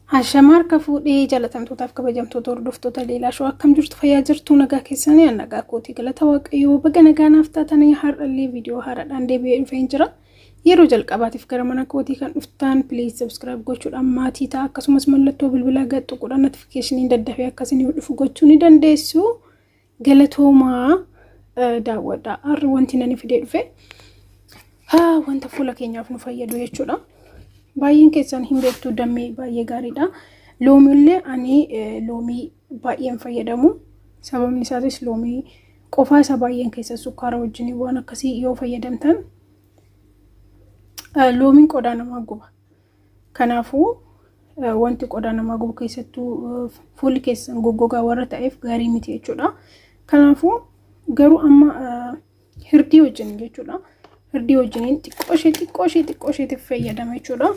Ashamaa harka fuudhee jaalatamtootaaf kabajamtoota hordoftoota Leelaa Shoo akkam jirtu fayyaa jirtu nagaa keessanii an nagaa kootii galata waaqayyoo baga nagaa naaf taatanii har'allee viidiyoo haaraadhaan deebi'ee dhufeen jira. Yeroo jalqabaatiif gara mana kootii kan dhuftan please subscribe gochuudhaan maatii ta'a akkasumas mallattoo bilbilaa gad tuquudhaan notificationii daddafee akka isiniif dhufu gochuu ni dandeessu. Galatoomaa daawwadha. Har'i wanti nani fidee dhufe wanta fuula keenyaaf nu fayyadu jechuudha. Baay'een keessan hin beektu dammee baay'ee gaariidha. Loomiillee ani loomii baay'een fayyadamu. Sababni isaatis loomii qofaa isaa baay'een keessa sukkaara wajjin waan akkasii yoo fayyadamtan loomiin qodaa namaa guba. Kanaafuu wanti qodaa namaa gubu keessattuu fuulli keessan goggogaa warra ta'eef gaarii miti jechuudha. Kanaafuu garuu amma hirdii wajjin jechuudha. Hirdii wajjiniin xiqqoo ishee xiqqoo ishee xiqqoo isheetiif fayyadama jechuudha.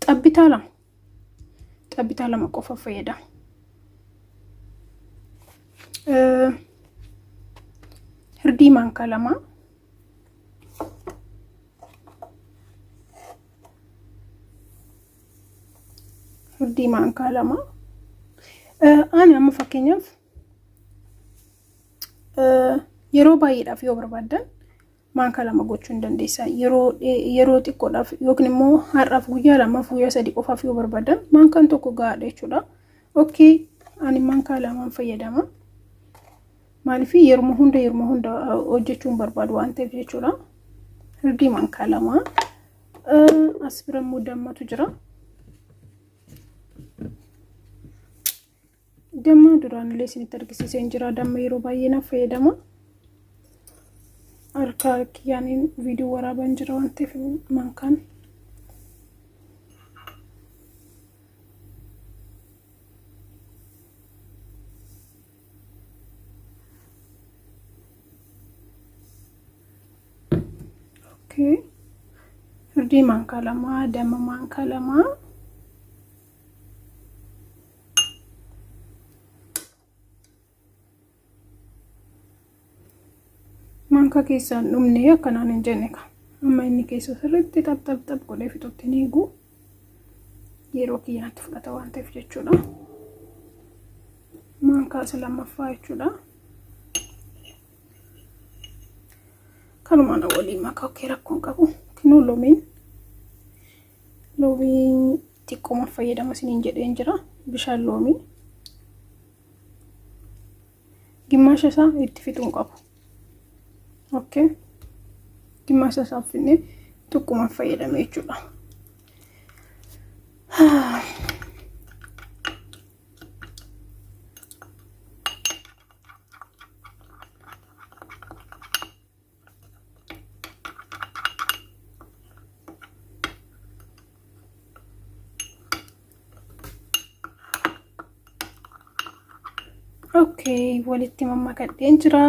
Xabbitaa lama xabbitaa lama qofa fayyadama. Hirdii maankaa lama. Hirdii maankaa lama. Ani amma fakkeenyaaf yeroo baay'eedhaaf yoo barbaaddan maankaa lama gochuu hin dandeessa. Yeroo yeroo xiqqoodhaaf yookiin immoo har'aaf guyyaa lamaaf guyyaa sadii qofaaf yoo barbaaddan maankaan tokko gahaadha jechuudha. Okay, ani maankaa lamaan fayyadama. Maaliif yeruma hunda yeruma hunda hojjechuu hin barbaadu waan ta'eef jechuudha. Hirdii maankaa lama. As bira immoo dammatu jira. Damma duraan illee isinitti argisiiseen jira. Damma yeroo baay'ee naaf fayyadama. Harka kiyyaaniin viidiyoo waraabaan jira waan ta'eef maankaan. Okay. Hirdii maankaa lama, damma maankaa lama. Maankaa keessaan dhumne akkanaan hin jenne ka. Amma inni keessa sirriitti xap xap xap godhee fixutti hin eegu. Yeroo kiyyaatti fudhata waan ta'eef jechuudha. Maankaa isa lammaffaa jechuudha. Kanumaan waliin makaa okkee rakkoon qabu. Kinoo loomiin loomii xiqqooma fayyadama isiniin jedheen jira. Bishaan loomii. Gimmaasha isaa itti fixuun qabu. Okay. Gimmaasha isaa finnee xiqquma fayyadame jechuudha. Okay, walitti mammakadheen jira.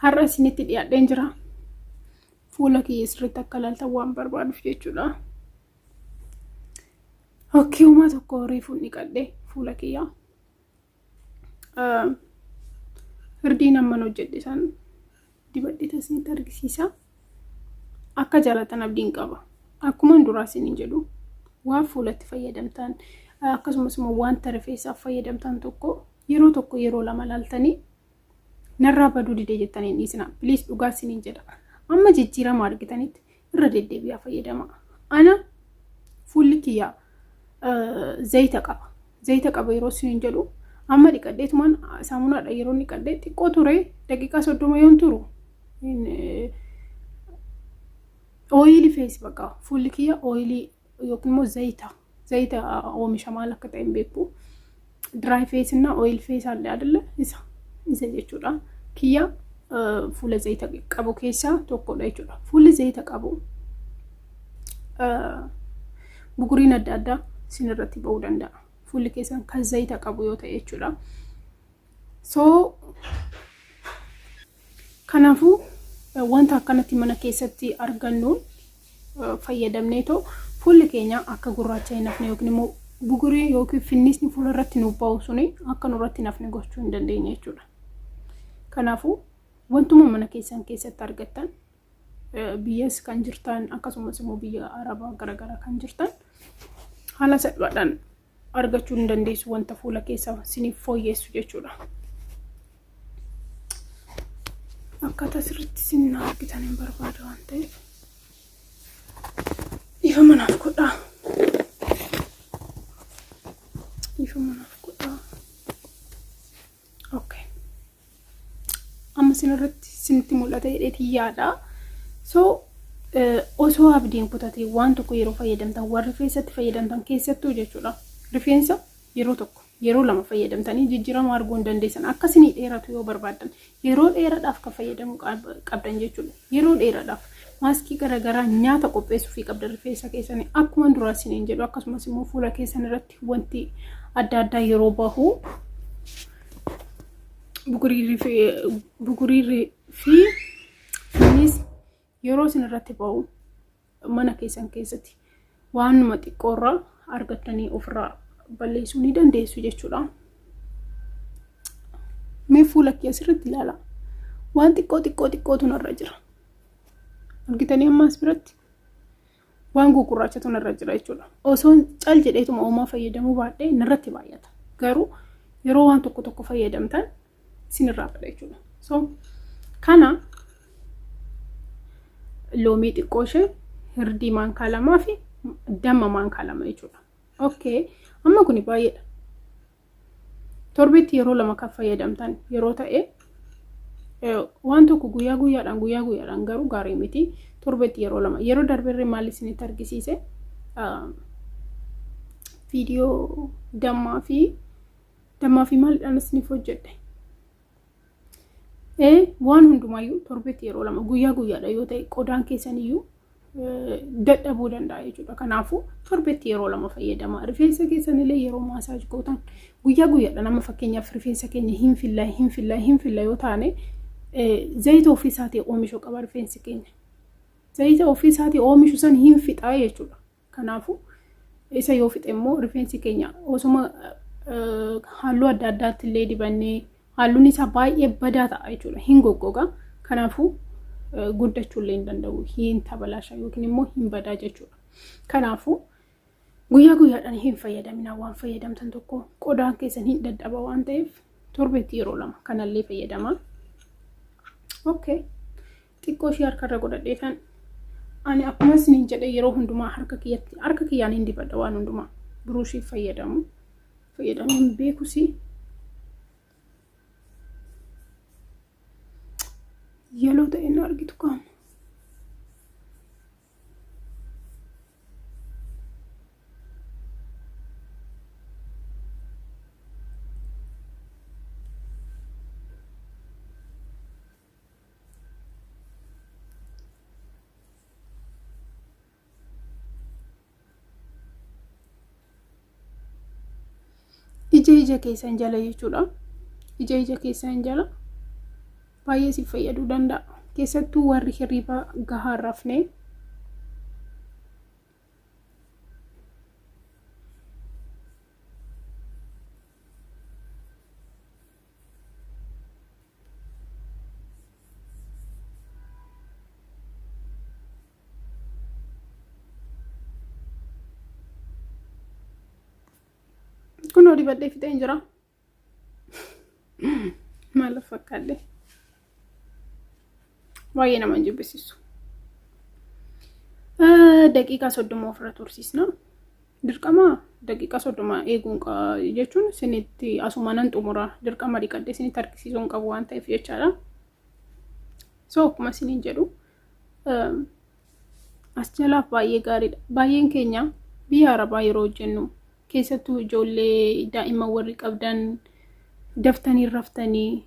Har'a isinitti dhiyaadheen jira. Fuula kiyya sirriitti akka ilaaltan waan barbaaduuf jechuudha. Okay, uumaa tokko reefuun dhiqadhe fuula kiyya. Hirdiin amman hojjedhe isaan dibadhe isinitti argisiisa. Akka jaalatan abdiin qaba. Akkuman duraa isiniin jedhu waan fuulatti fayyadamtan akkasumas immoo wanta rifeensaaf fayyadamtan tokko yeroo tokko yeroo lama laaltanii narraa baduu dide jettanii hin dhiisina. Please dhugaa isiniin jedha. Amma jijjiirama argitanitti irra deddeebi'aa fayyadama. Ana fuulli kiyya zayita qaba. Zayita qaba yeroo isiniin jedhu amma dhiqadheetumaan saamunaadha yeroo dhiqadhee xiqqoo ture daqiiqaa 30 yoon turu ooyilii fees bakka fuulli kiyya ooyilii yookiin immoo zayita zayita oomisha maal akka ta'e hin beeku. Diraay fees እና ኦይል fees አለ አይደለ? Isa isa jechuudha. Kiyya fuula zayita qabu keessaa tokkodha jechuudha. Fuulli zayita qabu buguriin adda addaa isin irratti ba'uu danda'a. Fuulli keessan kan zayita qabu yoo ta'e jechuudha. So kanaafuu wanta akkanatti mana keessatti argannuun fayyadamneetoo fuulli keenya akka gurraacha hin hafne yookiin immoo bugurii yookiin finnisni fuula irratti nuuf ba'u suni akka nurratti hin hafne gochuu hin dandeenya jechuudha. Kanaafuu wantuma mana keessan keessatti argattan Biyyas kan jirtan akkasumas immoo biyya Arabaa garaagaraa kan jirtan haala salphaadhaan argachuu hin dandeessu wanta fuula keessa isiniif fooyyeessu jechuudha. Akkaataa sirriitti isin na argitan hin barbaada waan ta'eef dhiifama naaf godhaa. Dhiifama naaf godhaa. Okay. Amma isin irratti isinitti mul'ata jedheetiin yaada. So osoo abdiin kutatee waan tokko yeroo fayyadamtan waan rifeensatti fayyadamtan keessattuu jechuudha. Rifeensa yeroo tokko yeroo lama fayyadamtanii jijjiirama arguu hin dandeessan. Akka isinii dheeratu yoo barbaaddan yeroo dheeraadhaaf kan fayyadamuu qabdan jechuudha. Yeroo dheeraadhaaf maaskii garaagaraa nyaata qopheessuufii qabdan rifeensa keessanii akkuma duraa isiniin jedhu akkasumas immoo fuula keessan irratti wanti adda addaa yeroo bahu bugurii fi innis yeroo isin irratti bahu mana keessan keessatti waanuma xiqqoorraa argattanii ofirraa balleessuu ni dandeessu jechuudha. Mee fuula kee asirratti ilaala. Waan xiqqoo xiqqoo xiqqootu narra jira. Argitanii ammaas biratti waan gugurraachatu narra jira jechuudha. Osoon cal jedheetuma uumaa fayyadamuu baadhee narratti baay'ata. Garuu yeroo waan tokko tokko fayyadamtan isinirraa bada jechuudha. So kana loomii xiqqoo ishee hirdii maankaa lamaa fi damma maankaa lama jechuudha. Okay, amma kuni baay'eedha. Torbeetti yeroo lama kan fayyadamtan yeroo ta'e waan tokko guyyaa guyyaadhaan guyyaa guyyaadhaan garuu gaarii miti. Torbeetti yeroo lama yeroo darberree maal isinitti argisiise viidiyoo dammaa fi dammaa fi maalidhaan isiniif hojjedhe. Waan hundumaayyuu torbeetti yeroo lama guyyaa guyyaadha yoo ta'e qodaan keessaniyyuu dadhabuu danda'a jechuudha. Kanaafuu torbeetti yeroo lama fayyadama. Rifeensa keessanillee yeroo maasaaj gootan guyyaa guyyaadha nama fakkeenyaaf rifeensa keenya hin filla hin filla hin filla yoo taane zayita ofii isaatii oomishuu qaba rifeensi keenya. Zayita ofii isaatii oomishu san hin fixaa jechuudha. Kanaafuu isa yoo fixe immoo rifeensi keenya osuma halluu adda addaatti illee dibannee halluun isaa baay'ee badaa ta'a jechuudha. Hin goggoga. Kanaafuu guddachuu illee hin danda'u. Hin tabalaasha yookiin immoo hin badaa jechuudha. Kanaafuu guyyaa guyyaadhaan hin fayyadaminaa waan fayyadamtan tokko qodaan keessan hin dadhaba waan ta'eef torbeetti yeroo lama kanallee fayyadamaa. Okay. Xiqqoo ishee harkarra godhadheetan ani akkuma isiniin jedhe yeroo hundumaa harka kiyyatti harka kiyyaan hin dibadha waan hundumaa buruushii fayyadamu fayyadamu hin beekusi. Yeloo ta'e na argitu qaama. Ija ija keessan jala jechuudha. Ija ija keessan jala baay'ee si fayyaduu danda'a. Keessattuu warri hirriba gahaa hin rafne. Kunoo dibadhee fixeen jira. Maal fakkaadhe? Baay'ee nama hin jibbisiisu. Daqiiqaa 30 ofirra tursiisna. Dirqama daqiiqaa 30 eeguun jechuun isinitti asuma nan xumura dirqama dhiqadhee isinitti argisiisuu hin qabu waan ta'eef jechaadha. So akkuma isiniin jedhu as jalaaf baay'ee gaariidha. Baay'een keenya biyya Arabaa yeroo hojjennu keessattuu ijoollee daa'imman warri qabdan daftanii raftanii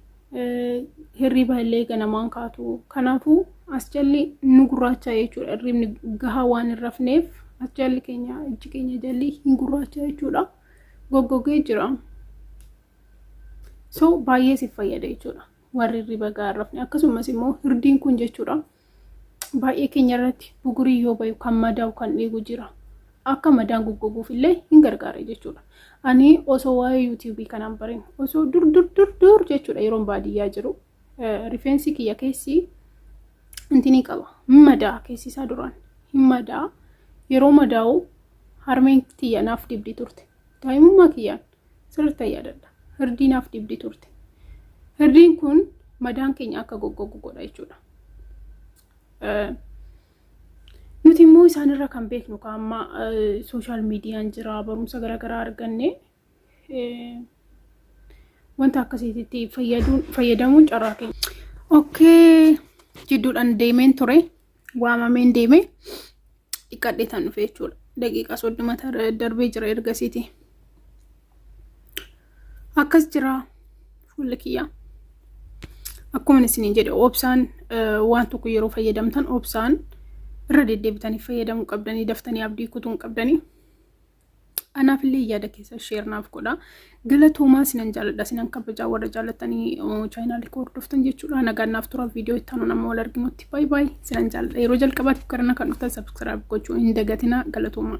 hirriba illee ganamaan kaatu. Kanaafuu as jalli nu gurraachaa jechuudha. Hirribni gahaa waan hin rafneef as jalli keenya ijji keenya jalli hin gurraachaa jechuudha. Goggogee jira. So baay'ee si fayyada jechuudha. Warri hirriba gahaa hin rafne akkasumas immoo hirdiin kun jechuudha. Baay'ee keenya irratti bugurii yoo bayu kan madaa'u kan dhiigu jira. Akka madaan goggoguuf illee hin gargaara jechuudha. Ani osoo waa'ee yuutuubii kanaan barin osoo dur dur dur dur jechuudha yeroon baadiyyaa jiru rifeensi kiyya keessi Intinii qaba. Hin madaa keessi isaa duraan. Hin madaa. Yeroo madaa'u harmeen tiyya naaf dibdi turte. Daa'imummaa kiyyaan sirriitti yaadadha. Hirdii naaf dibdi turte. Hirdiin kun madaan keenya akka goggogu godha jechuudha. Nuti immoo isaanirra kan beeknu kan amma social mediaan jira, barumsa garaagaraa arganne, wanta akkasiitti fayyadamuun carraa keenya. Okay, jidduudhaan deemeen ture, waamameen deeme, dhiqadhee tan dhufe jechuudha. Daqiiqaa 30 darbee jira ergasiiti. Akkas jira fuulli kiyyaa. Akkuma isiniin jedhe, obsaan waan tokko yeroo fayyadamtan obsaan irra deddeebitanii fayyadamuu qabdanii, daftanii abdii kutuu hin qabdanii. Anaaf illee yaada keessa share naaf godha. Galatoomaa, sinan jaalladha, sinan kabajaa, warra jaallattanii chaanaalii koo hordoftan jechuudha. Nagaan naaf tura, viidiyoo itti aanu nama wal arginutti. Bye bye, sinan jaalladha. Yeroo jalqabaatiif gara kan dhuftan subscribe gochuu hin dagatina. Galatoomaa.